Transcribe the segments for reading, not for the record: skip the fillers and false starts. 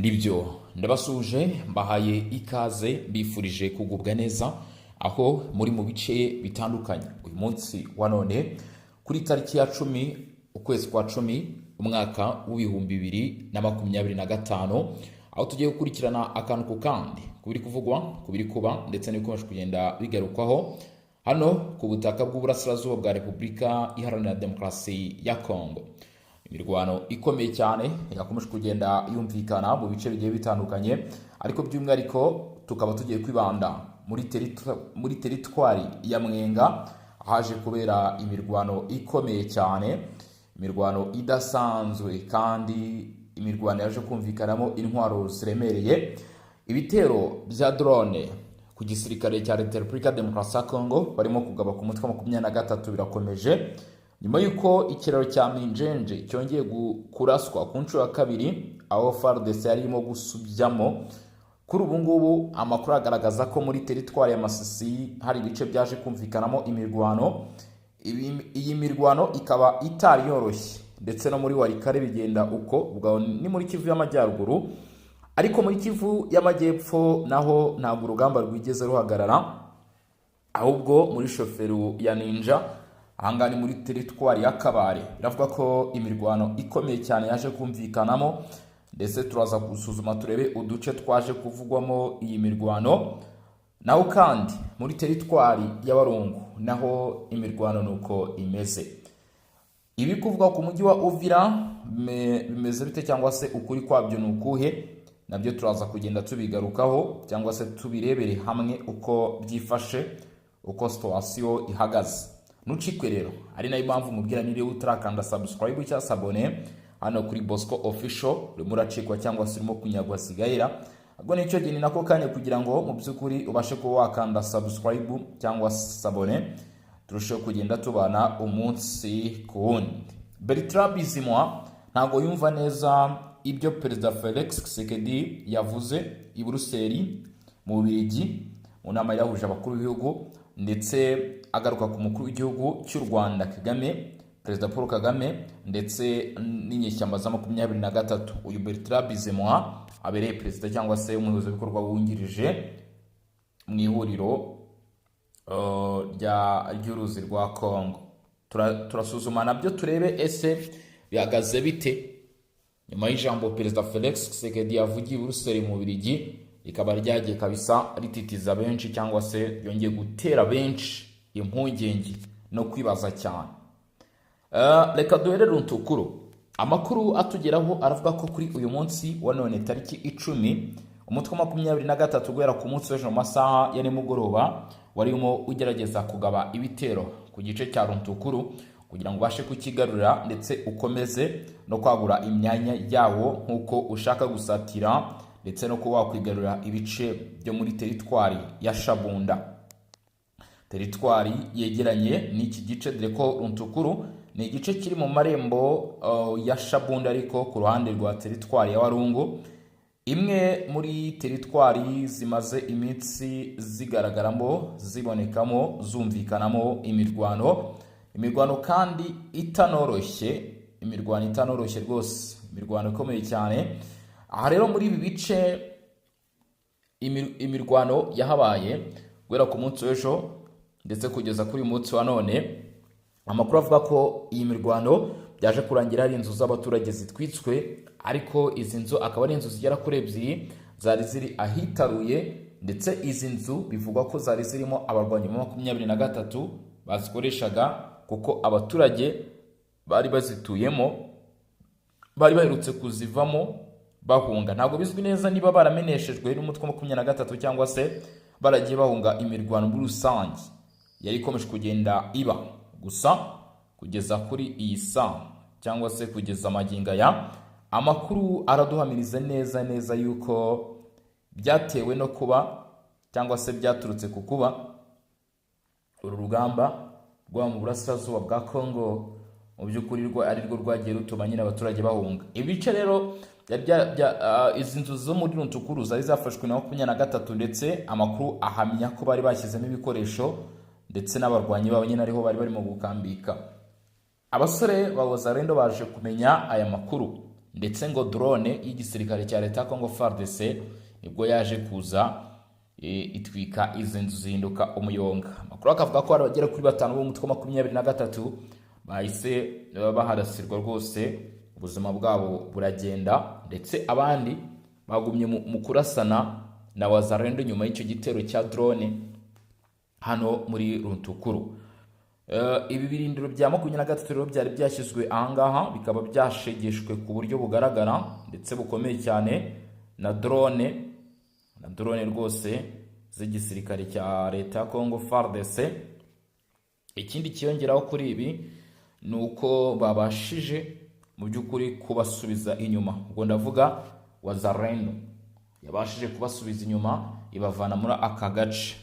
Nibyo, ndabasuhuje, mbahaye ikaze, mbifurije kugubwa neza aho muri mu bice bitandukanye. Uyu munsi wa none, kuri tariki ya 10, ukwezi kwa 10, umwaka w'2025, aho tugiye gukurikirana akantu ku kandi ku biri kuvugwa, ku biri kuba, ndetse n'ibikomeje kugenda bigarukwaho hano ku butaka bw'uburasirazuba bwa Repubulika Iharanira Demokarasi ya Kongo. Imirwano ikomeye cyane yakomeje kugenda yumvikana mu bice bigiye bitandukanye, ariko by'umwihariko tukaba tugiye kwibanda muri teritwari ya Mwenga, haje kubera imirwano ikomeye cyane, imirwano idasanzwe, kandi imirwano yaje kumvikanamo intwaro ziremereye. Ibitero bya drone ku gisirikare cya Repubulika Demokarasi ya Kongo barimo kugaba ku mutwe wa 23 birakomeje, nyuma y'uko ikiraro cya Minjenje cyongeye kuraswa ku nshuro ya kabiri, aho FARDC yari irimo gusubyamo. Kuri ubu ngubu amakuru agaragaza ko muri teritwari ya Masisi hari ibice byaje kumvikanamo imirwano. Iyi mirwano ikaba itari yoroshye, ndetse no muri Walikale bigenda uko. Ubwo ni muri Kivu y'Amajyaruguru, ariko muri Kivu y'Amajyepfo naho ntabwo urugamba rwigeze ruhagarara. Ahubwo muri chefferie ya Ninja, ahangaha ni muri teritwari ya Kabare, biravuga ko imirwano ikomeye cyane yaje kumvikanamo, ndetse turaza gusuzuma turebe uduce twaje kuvugwamo iyi mirwano. Naho kandi muri teritwari y'Abarungu naho imirwano ni uko imeze. Ibi kuvuga ku mujyi wa Uvira bimeze bite, cyangwa se ukuri kwabyo ni ukuhe? Nabyo turaza kugenda tubigarukaho, cyangwa se tubirebere hamwe uko byifashe, uko situation ihagaze. Ntucikwe rero, ari nayo mpamvu mubwira, niba utarakanda subscribe cyangwa s'abonner hano kuri Bosco Official, urimo uracikwa cyangwa se urimo kunyagwa sigayira. Ubwo nicyo gihe, ni nako kanya kugira ngo mu by'ukuri ubashe kuba wakanda subscribe cyangwa s'abonner, turusheho kugenda tubana umunsi ku wundi. Bertrand Bizimwa ntabwo yumva neza ibyo Perezida Felix Tshisekedi yavuze i Buruseli mu Bubiligi, mu nama yahuje abakuru b'ibihugu, ndetse agaruka ku mukuru w'igihugu cy'u Rwanda Kagame, Perezida Paul Kagame, ndetse n'inyeshyamba za 23. Uyu Bertrand Bizimwa abereye perezida cyangwa se umuyobozi w'ibikorwa wungirije mu ihuriro ry'uruzi rwa Congo. Turasuzuma nabyo turebe ese bihagaze bite, nyuma y'ijambo Perezida Felix Tshisekedi yavugiye i Buruseli mu Bubiligi, rikaba ryagiye kabisa rititiza benshi, cyangwa se ryongeye gutera benshi impungenge no kwibaza cyane. Reka duhere Runtukuru. Amakuru atugeraho aravuga ko kuri uyu munsi wa none, tariki 10, umutwe wa 23, guhera ku munsi w'ejo mu masaha ya nimugoroba, warimo ugerageza kugaba ibitero ku gice cya Runtukuru kugira ngo ubashe kukigarurira, ndetse ukomeze no kwagura imyanya yawo nk'uko ushaka gusatira ndetse no kuba wakwigarurira ibice byo muri teritwari ya Shabunda, teritwari yegeranye n'iki gice, dore ko Runtukuru ni igice kiri mu marembo ya Shabunda, ariko ku ruhande rwa teritwari ya Warungu, imwe muri teritwari zimaze iminsi zigaragaramo, zibonekamo, zumvikanamo imirwano, imirwano kandi itanoroshye, imirwano itanoroshye rwose, imirwano ikomeye cyane. Aha rero muri ibi bice imirwano yahabaye guhera ku munsi w'ejo ndetse kugeza kuri uyu munsi wa none. Amakuru avuga ko iyi mirwano byaje kurangira hari inzu z'abaturage zitwitswe, ariko izi nzu akaba ari inzu zigera kuri ebyiri zari ziri ahitaruye, ndetse izi nzu bivugwa ko zari zirimo abarwanyi ba 23 bazikoreshaga, kuko abaturage bari bazituyemo bari baherutse kuzivamo bahunga. Ntabwo bizwi neza niba barameneshejwe n'umutwe wa 23 cyangwa se baragiye bahunga imirwano muri rusange yari ikomeje kugenda iba. Gusa kugeza kuri iyi saa, cyangwa se kugeza amagingo aya, amakuru araduhamiriza neza neza yuko byatewe no kuba, cyangwa se byaturutse ku kuba uru rugamba rwa mu burasirazuba bwa Congo mu by'ukuri rwo ari rwo rwagiye rutuma nyine abaturage bahunga. Ibice rero izi nzu zo muri Runtukuru zari zafashwe na 23, ndetse amakuru ahamya ko bari bashyizemo ibikoresho ndetse n'abarwanyi babo nyine ariho bari barimo gukambika. Abasore ba Wazalendo baje kumenya aya makuru, ndetse Ndetse ngo drone y'igisirikare cya leta ya Congo FARDC nibwo yaje kuza itwika izi nzu zihinduka umuyonga. Amakuru akavuga ko hari abagera kuri batanu b'umutwe wa 23 bahise baharasirwa rwose, ubuzima bwabo buragenda, ndetse abandi bagumye mu kurasana na Wazalendo nyuma y'icyo gitero cya drone hano muri Runtukuru. Ibi birindiro bya 23 rero byari byashyizwe ahangaha bikaba byashegeshwe ku buryo bugaragara ndetse bukomeye cyane na drone rwose z'igisirikare cya leta ya Congo FARDC. Ikindi kiyongeraho kuri ibi ni uko babashije mu by'ukuri kubasubiza inyuma. Ubwo ndavuga Wazalendo yabashije kubasubiza inyuma, ibavana muri aka gace.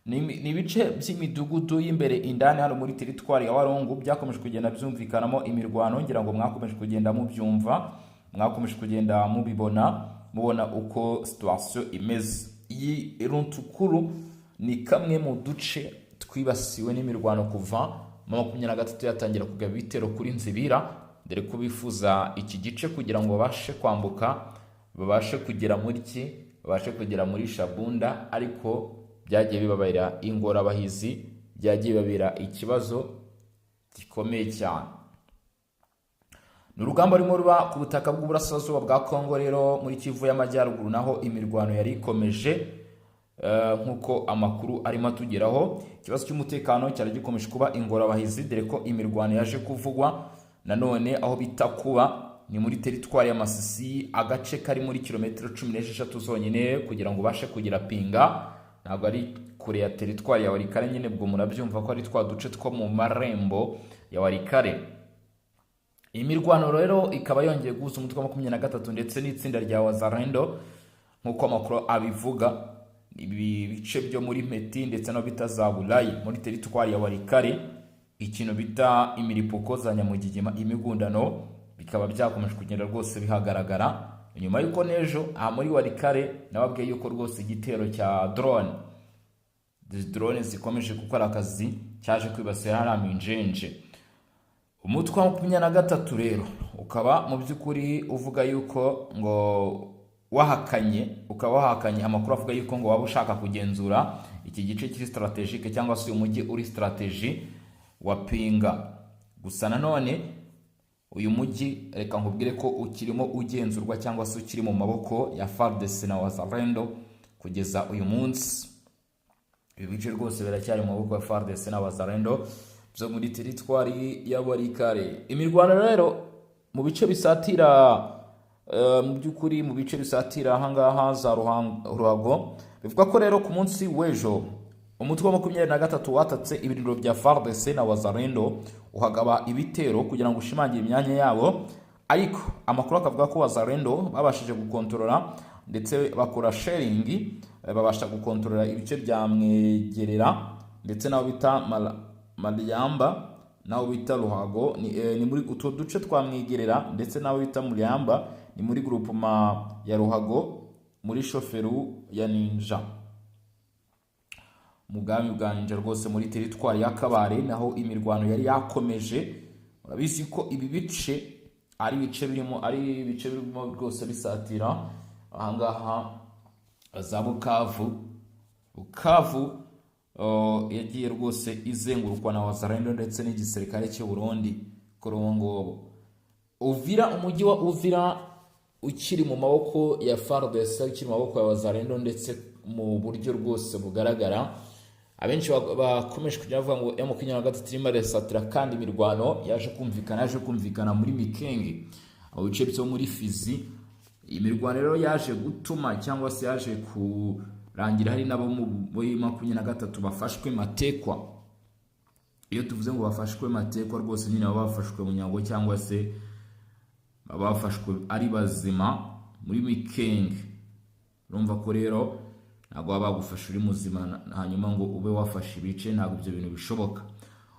Ni ibice by'imidugudu y'imbere indani hano muri teritwari ya Walungu byakomeje kugenda byumvikanamo imirwano. Ngira ngo mwakomeje kugenda mubyumva, mwakomeje kugenda mubibona, mubona uko situation imeze. Iyi Runtukuru ni kamwe mu duce twibasiwe n'imirwano kuva mu 23 yatangira kugaba ibitero kuri Nzibira, dore ko bifuza iki gice kugira ngo babashe kwambuka, babashe kugera muri ki, babashe kugera muri Shabunda. Ariko byagiye bibabera ingorabahizi, byagiye bibabera ikibazo gikomeye cyane. Ni urugamba rurimo ruba ku butaka bw'uburasirazuba bwa Kongo. Rero muri Kivu y'Amajyaruguru naho imirwano yari ikomeje, nk'uko amakuru arimo atugeraho. Ikibazo cy'umutekano cyari gikomeje kuba ingorabahizi, dore ko imirwano yaje kuvugwa nanone aho bita kuba ni muri teritwari ya Masisi, agace kari muri kilometero 16 zonyine kugira ngo ubashe kugira Pinga. Ntabwo ari kure ya teritwari ya Walikale nyine, ubwo murabyumva ko ari twa duce two mu marembo ya Walikale. Imirwano rero ikaba yongeye guhuza umutwe wa 23 ndetse n'itsinda rya Wazalendo, nk'uko amakuru abivuga. Ibi bice byo muri Meti ndetse no bita za Burayi muri teritwari ya Walikale, ikintu bita imiripuko za nyamugigima, imigundano, bikaba byakomeje kugenda rwose bihagaragara nyuma y'uko n'ejo aha muri Walikale nababwiye yuko rwose igitero cya drone, izi drone zikomeje gukora akazi, cyaje kwibasira hariya Minjenje. Umutwe wa 23 rero ukaba mu by'ukuri uvuga yuko ngo wahakanye, ukaba wahakanye amakuru avuga yuko ngo waba ushaka kugenzura iki gice kiri stratégique cyangwa se uyu mujyi uri stratégique wa Pinga. Gusa nanone uyu mujyi, reka nkubwire ko ukirimo ugenzurwa cyangwa se ukiri mu maboko ya FARDC na Wazalendo kugeza uyu munsi. Ibi bice rwose biracyari mu maboko ya FARDC na Wazalendo byo muri teritwari ya Walikale. Imirwano rero mu bice bisatira, mu by'ukuri mu bice bisatira ahangaha za Ruhago, bivuga ko rero ku munsi w'ejo umutwe wa 23 watatse ibirindiro bya FARDC na Wazalendo, uhagaba ibitero kugira ngo ushimangire imyanya yabo. Ariko amakuru akavuga ko Wazalendo babashije gukontorora ndetse bakora shelling, babasha gukontorora ibice bya Mwegerera ndetse n'aho bita Mariamba n'aho bita Ruhago. Ni muri utwo duce twa Mwegerera ndetse n'aho bita Muriamba, ni muri groupement ya Ruhago, muri chefferie ya Ninja, mu bwami bwa Ninja rwose, muri teritwari ya Kabare naho imirwano yari yakomeje. Murabizi ko ibi bice ari ibice birimo rwose bisatira ahangaha za Bukavu. Bukavu yagiye rwose izengurukwa na Wazalendo ndetse n'igisirikare cy'u Burundi kuri ubu ngubu. Uvira, umujyi wa Uvira ukiri mu maboko ya FARDC, ukiri mu maboko ya Wazalendo, ndetse mu buryo rwose bugaragara abenshi bakomeje kujya bavuga ngo M23 irimo irasatira, kandi imirwano yaje kumvikana muri Mikenge, mu bice byo muri Fizi. Imirwano rero yaje gutuma cyangwa se yaje kurangira hari n'abo muri 23 bafashwe matekwa. Iyo tuvuze ngo bafashwe matekwa, rwose nyine baba bafashwe bunyago cyangwa se baba bafashwe ari bazima muri Mikenge. Urumva ko rero ntabwo baba bagufashe uri muzima hanyuma ngo ube wafashe ibice, ntabwo ibyo bintu bishoboka.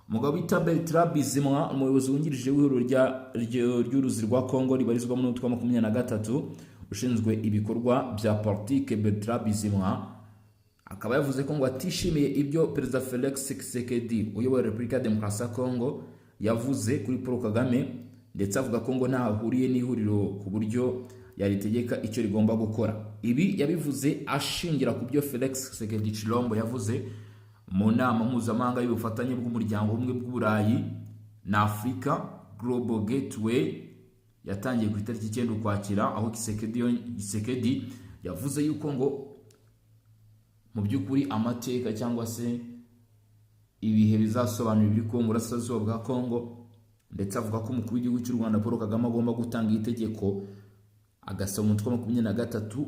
Umugabo bita Bertrand Bizimwa, umuyobozi wungirije w'ihuriro ry'uruzi rwa Congo ribarizwamo n'umutwe wa 23, ushinzwe ibikorwa bya politike, Bertrand Bizimwa akaba yavuze ko ngo atishimiye ibyo Perezida Felix Tshisekedi uyobora Repubulika ya Demokarasi ya Congo yavuze kuri Paul Kagame. Ndetse avuga ko ngo ntaho ahuriye n'ihuriro ku buryo yaritegeka icyo rigomba gukora. Ibi yabivuze ashingira ku byo Felix Tshisekedi Tshilombo yavuze mu nama mpuzamahanga y'ubufatanye bw'umuryango w'ubumwe bw'Uburayi na Afurika, Global Gateway, yatangiye ku itariki 9 Ukwakira, aho Tshisekedi yavuze yuko ngo mu by'ukuri amateka cyangwa se ibihe bizasobanura ibiri kuba mu burasirazuba bwa Congo. Ndetse avuga ko umukuru w'igihugu cy'u Rwanda Paul Kagame agomba gutanga itegeko, agasaba umutwe wa 23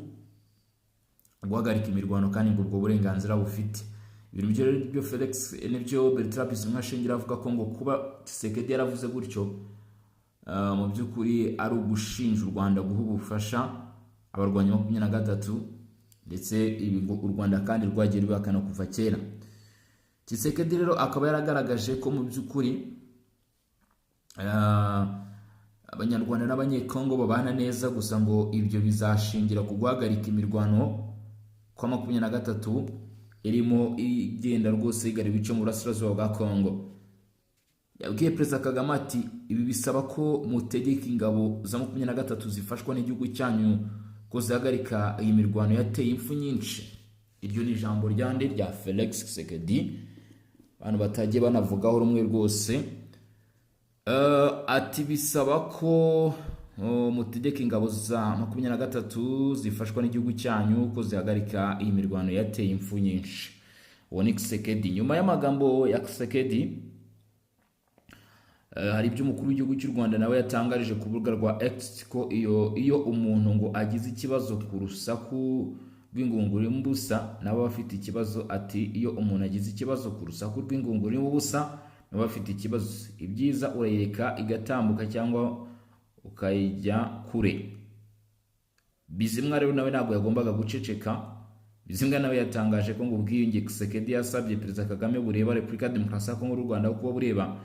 guhagarika imirwano, kandi ngo ubwo burenganzira bufite. Ibintu byo rero byo Felix nibyo Bertrand Bisimwa ashingira avuga ko ngo kuba Tshisekedi yaravuze gutyo mu by'ukuri ari ugushinja u Rwanda guha ubufasha abarwanyi 23. Ndetse ibi ngo u Rwanda kandi rwagiye rubihakana kuva kera. Tshisekedi rero akaba yaragaragaje ko mu by'ukuri Abanyarwanda n'Abanyekongo babana neza, gusa ngo ibyo bizashingira ku guhagarika imirwano kwa 23 irimo igenda rwose igara ibice mu burasirazuba bwa Kongo. Yabwiye Perezida Kagame ati: "Ibi bisaba ko mutegeka ingabo za 23 zifashwa n'igihugu cyanyu ko zihagarika iyi mirwano yateye impfu nyinshi." Iryo ni ijambo ryande? Rya Felix Tshisekedi, abantu batagiye banavugaho rumwe rwose. Ati: "Bisaba ko mutegeka ingabo za 23 zifashwa n'igihugu cyanyu ko zihagarika iyi mirwano yateye impfu nyinshi." Uwo ni Tshisekedi. Nyuma y'amagambo ya Tshisekedi, hari ibyo umukuru w'igihugu cy'u Rwanda nawe yatangarije ku rubuga rwa X, ko iyo umuntu ngo agize ikibazo ku rusaku rw'ingunguru y'ubusa, nawe aba afite ikibazo. Ati: "Iyo umuntu agize ikibazo ku rusaku rw'ingunguru y'ubusa, nawe aba afite ikibazo. Ibyiza urayireka igatambuka cyangwa ukayijya kure." Bizimwa rero nawe ntabwo yagombaga guceceka. Bizimwa nawe yatangaje ko ngo ubwiyunge Tshisekedi yasabye Perezida Kagame bureba Repubulika ya Demokarasi ya Kongo n'u Rwanda, kuba bureba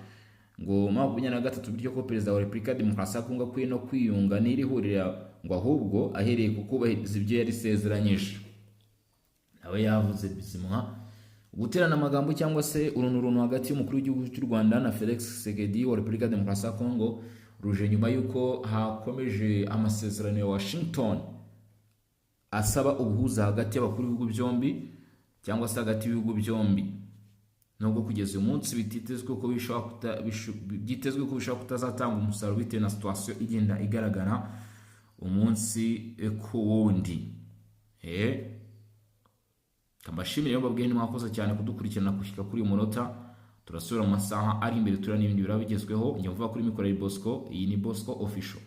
ngo 23, bityo ko Perezida wa Repubulika ya Demokarasi ya Kongo akwiye no kwiyunga n'iri huriro, ngo ahubwo ahereye ku kubahiriza ibyo yarisezeranyije. Nawe yavuze Bizimwa. Guterana amagambo cyangwa se urunturuntu hagati y'umukuru w'igihugu cy'u Rwanda na Felix Tshisekedi wa Repubulika ya Demokarasi ya Kongo ruje nyuma y'uko hakomeje amasezerano ya Washington asaba ubuhuza hagati y'abakuru b'ibihugu byombi cyangwa se hagati y'ibihugu byombi, nubwo kugeza uyu munsi bititezwe ko bishobora byitezwe ko bishobora kutazatanga umusaruro bitewe na situation igenda igaragara umunsi ku wundi. Mbashimire rero, mbabwire mwakoze cyane kudukurikirana gushyika kuri uyu munota. Turasubira mu masaha ari imbere, tureba n'ibindi biraba bigezweho. Njya mvuga kuri mikoro ya Bosco. Iyi ni Bosco Official.